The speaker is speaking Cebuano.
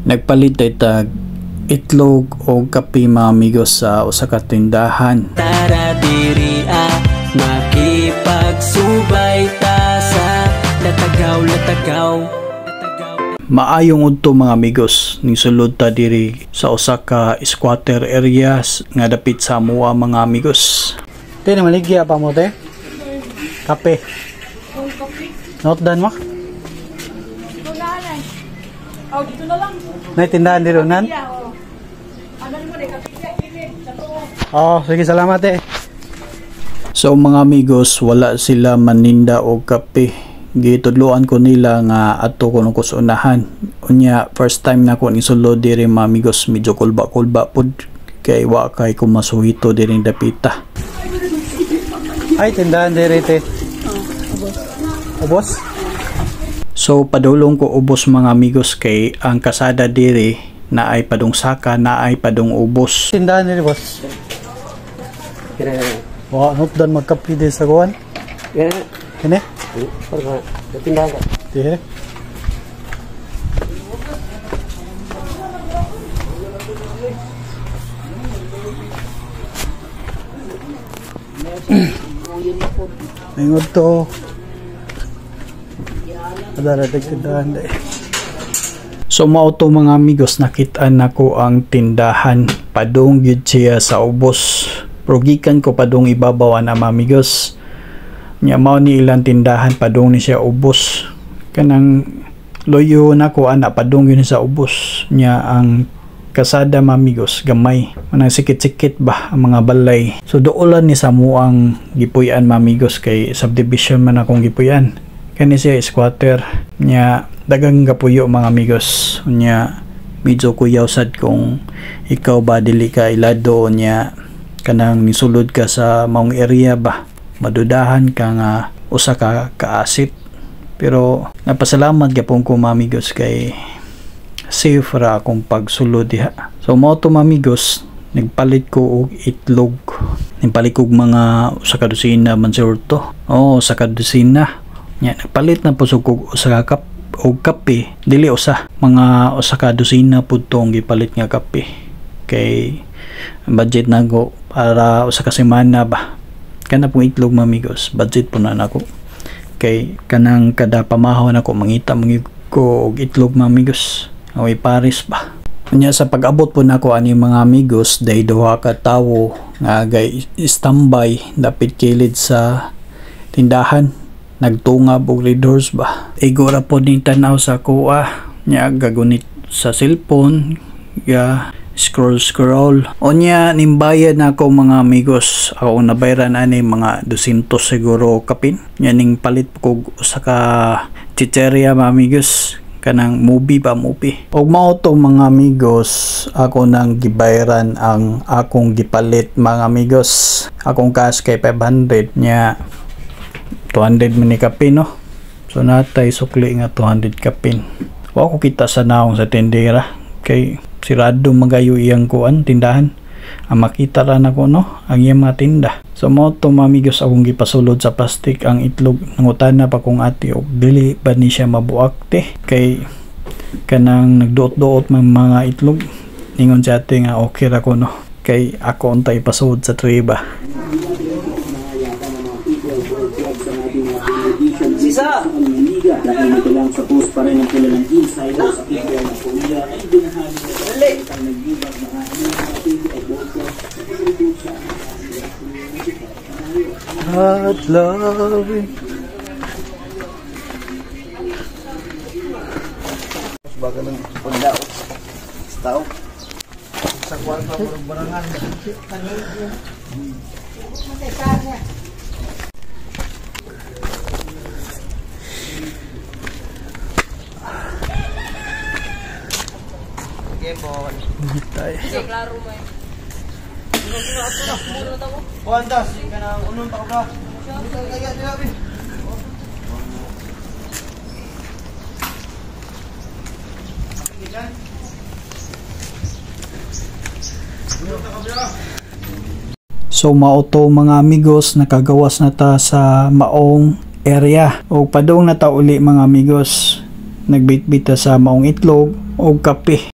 Nagpalit tag itlog o kape, mga amigos, sa usa ka tindahan. Tara diri ah, makipagsubay ta sa latagaw latagaw. Maayong udto, mga amigos, ning sulod ta diri sa usa ka squatter areas nga dapit sa amoa, mga amigos. Te, namaligya pa mo, te? Kape. Not done mo? Oh, dito na lang. Nay tindahan dito nan? Yeah, oh. Ano mo na, kapitya, kilid, sa tuo. Oh, sige, salamat eh. So mga amigos, wala sila maninda og kape. Gitudloan ko nila nga adto ko ko sa unahan. Unya first time na ko ni sulod diri, mga amigos, medyo kulba-kulba pud kay wa kay ko masuhito diri dapita. Ay, tindahan diri, te. Ubos. So padulong ko ubos, mga amigos, kay ang kasada diri na ay padung saka, na ay padung ubos. Tindahan diri, boss. Wa not done magkape diri sa kuan. Kini? Tindahan ka. Dire. Ingod to. Adara tindahan dai. So mao to, mga amigos, nakita nako ang tindahan, padung gyud siya sa ubos. Pero gikan ko padung ibabaw ana, mga amigos. Nya mao ni ilang tindahan, padung ni siya ubos. Kanang loyo nako ana, padung yun sa ubos. Nya ang kasada, mga amigos, gamay. Manang sikit-sikit ba ang mga balay. So duolan ni sa muang gipuy-an, mga amigos, kay subdivision man akong gipuy-an. Kani siya squatter. Nya dagang gapuyo, mga amigos. Nya medyo kuyaw sad kung ikaw ba dili ka ilado, nya kanang nisulod ka sa maong area ba, madudahan ka nga usa ka kaasit. Pero napasalamat gyapon ko, mga amigos, kay safe ra akong pagsulod diha. So mao to, mga amigos, nagpalit ko og itlog. Nagpalit ko og mga usa ka dosina man siguro to. Oo, usa ka dosina. Nya nagpalit na po og usa ka cup og kape, dili usa, mga usa ka dosina pud to ang gipalit nga kape. Kay ang budget nako para usa ka semana ba. Kana pong itlog, mga amigos, budget po na nako. Kay kanang kada pamahaw nako mangita man ko og itlog, mga amigos. Away pares ba. Unya sa pag-abot po nako ani, mga amigos, day duha ka tawo nga gay standby dapit kilid sa tindahan, nagtungab og Red Horse ba. Igo ra pod ning tan-aw sa kuha nya, gagunit sa cellphone, ga scroll scroll. Unya nimbayad na ako, mga amigos. Ako nabayran ani mga 200 siguro kapin. Nya ning palit ko usa ka chicheria, mga amigos, kanang movie ba, movie. Og mao to, mga amigos, ako nang gibayran ang akong gipalit, mga amigos. Akong cash kay 500, nya 200 man ni kapin, no. So natay sukli nga 200 kapin. Wa ko kita sa naong sa tindera kay sirado magayo iyang kuan tindahan. Ang makita ra nako, no, ang iyang mga tinda. So mao to, mga amigos, akong gipasulod sa plastic ang itlog. Nangutana pa kong ate og dili ba ni siya mabuak, te, kay kanang nagduot-duot man mga itlog. Ningon si ate nga okay ra ko, no, kay ako unta ipasulod sa tray ba. Sisa! Hot loving. Baga ng pagdao. Sa tao. Sa kwarto ng barangan. Gitay. Kuantas, kanang unong pa ka. So mao to, mga amigos, nakagawas na ta sa maong area. O padung na ta uli, mga amigos. Nagbitbit ta sa maong itlog o kape.